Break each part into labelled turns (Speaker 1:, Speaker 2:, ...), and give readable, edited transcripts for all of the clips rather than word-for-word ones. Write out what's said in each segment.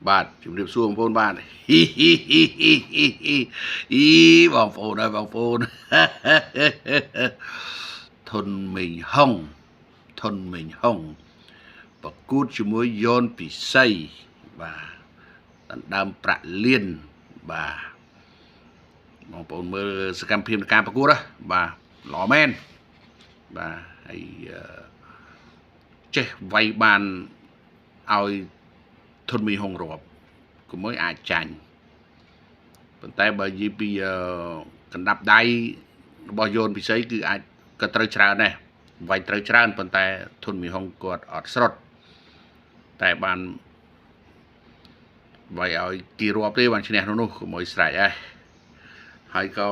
Speaker 1: បាទជំរាបសួរបងប្អូនបាទហ៊ីហ៊ីហ៊ីហ៊ីហ៊ីហ៊ីអីបងប្អូនហើយបងប្អូនធុនមេងហុងធុនមេងហុងប្រកួតជាមួយយ៉នពិសីបាទដណ្ដើមប្រាក់លៀនបាទបងប្អូនមើលសកម្មភាពនៃការប្រកួតបាទល្អមែនបាទហើយចេះវាយបានឲ្យធុនមីហុងរាប់កុំឲ្យអាចចាញ់ប៉ុន្តែបើនិយាយពីកណ្ដាប់ដៃរបស់យូនពិសីគឺអាចក៏ត្រូវច្រើនដែរវាយត្រូវច្រើនប៉ុន្តែធុនមីហុងគាត់អត់ស្រុតតែបានវាយឲ្យគីរាប់ទេបានឈ្នះនោះកុំឲ្យស្រេចហើយហើយក៏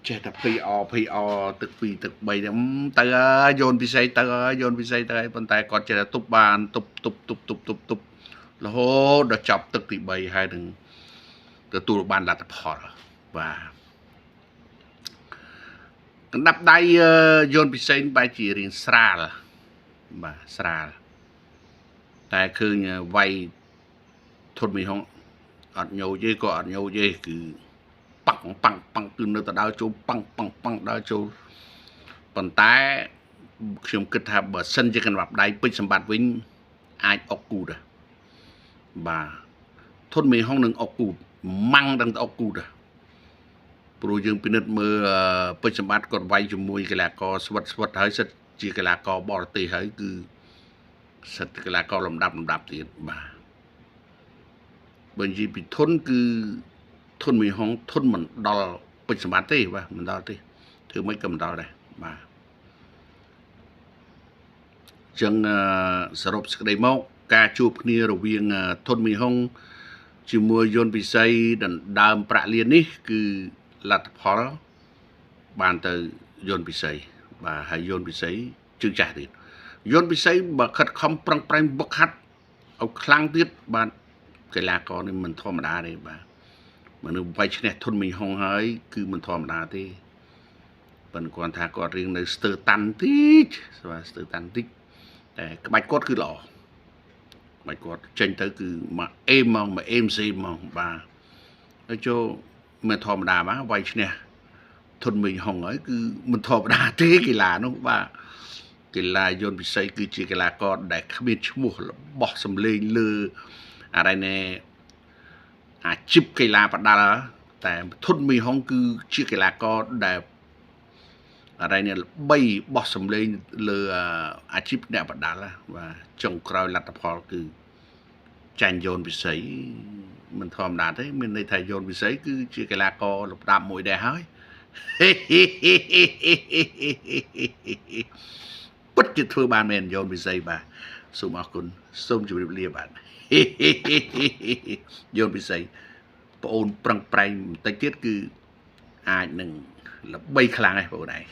Speaker 1: ចេះតែភ័យអភ័យអទឹក2ទឹក3ហ្នឹងទៅហើយយូនពិសីទៅហើយយូនពិសីទៅហើយប៉ុន្តែគាត់ចេះតែទប់បានទប់ទប់ទប់ទប់ទប់ទប់រហូតដល់ចប់ទឹកទី3ហើយនឹងទទួលបានលទ្ធផលបាទកណ្ដាប់ដៃយូនពិសីបែរជារៀងស្រាលបាទស្រាលតែឃើញវាយធុនមីហុងអត់ញោចទេក៏អត់ញោចទេគឺប៉ាំងប៉ាំងប៉ាំងគឺនៅតែដើរចូលប៉ាំងប៉ាំងប៉ាំងដើរចូលប៉ុន្តែខ្ញុំគិតថាបើសិនជាកណ្ដាប់ដៃពេជ្រសម្បត្តិវិញអាចអុកគូដែរបាទធុនមេហុងនឹងអុកគូម៉ាំងដឹងតែអុកគូដែរព្រោះយើងពិនិត្យមើលពេជ្រសម្បត្តិគាត់វាយជាមួយកីឡាករស្វិតស្វិតហើយសិតជាកីឡាករបរទេសហើយគឺសិតកីឡាករលំដាប់លំដាប់ទៀតបាទបើនិយាយពីធុនគឺធុនមីហុងធុនមិនដល់ពេជ្រសម្បត្តិទេបាទមិនដល់ទេធ្វើមិនក៏មិនដល់ដែរបាទចឹងសរុបសេចក្តីមកការជួបគ្នារវាងធុនមីហុងជាមួយយន្តពិសីដណ្ដើមប្រាក់លៀននេះគឺលទ្ធផលបានទៅយន្តពិសីបាទហើយយន្តពិសីជើងចាស់ទៀតយន្តពិសីបើខិតខំប្រឹងប្រែងវឹកហាត់ឲ្យខ្លាំងទៀតបាទកីឡាករនេះមិនធម្មតាទេបាទមនុស្សវាយឈ្នះធុនមីហុងហើយគឺមិនធម្មតាទេប៉ុន្តែគាត់ថាគាត់រៀងនៅស្ទើតាន់តិចបាទស្ទើតាន់តិចតែក្បាច់គាត់គឺល្អក្បាច់គាត់ចេញទៅគឺមកអេមហ្មងមកអេមសេមហ្មងបាទហើយចូលមិនធម្មតាបាទវាយឈ្នះធុនមីហុងហើយគឺមិនធម្មតាទេកីឡានោះបាទកីឡាយន្តពិសីគឺជាកីឡាករដែលគ្មានឈ្មោះរបស់សម្លេងលើអរិយណែអាជីពកីឡាបដាល់តែធុនមីហុងគឺជាកីឡាករដែលអរិយណែល្បីបោះសម្លេងលើអាជីពអ្នកបដាល់បាទចុងក្រោយលទ្ធផលគឺចាញ់យន្តពិសីមិនធម្មតាទេមានន័យថាយន្តពិសីគឺជាកីឡាករលំដាប់មួយដែរហើយពិតជាធ្វើបានមែនយន្តពិសីបាទសូមអរគុណសូមជម្រាបលាបាទយន្តពិសីប្អូនប្រឹងប្រែងបន្តិចទៀតគឺអាចនឹងល្បីខ្លាំងហើយបងប្អូនឯង។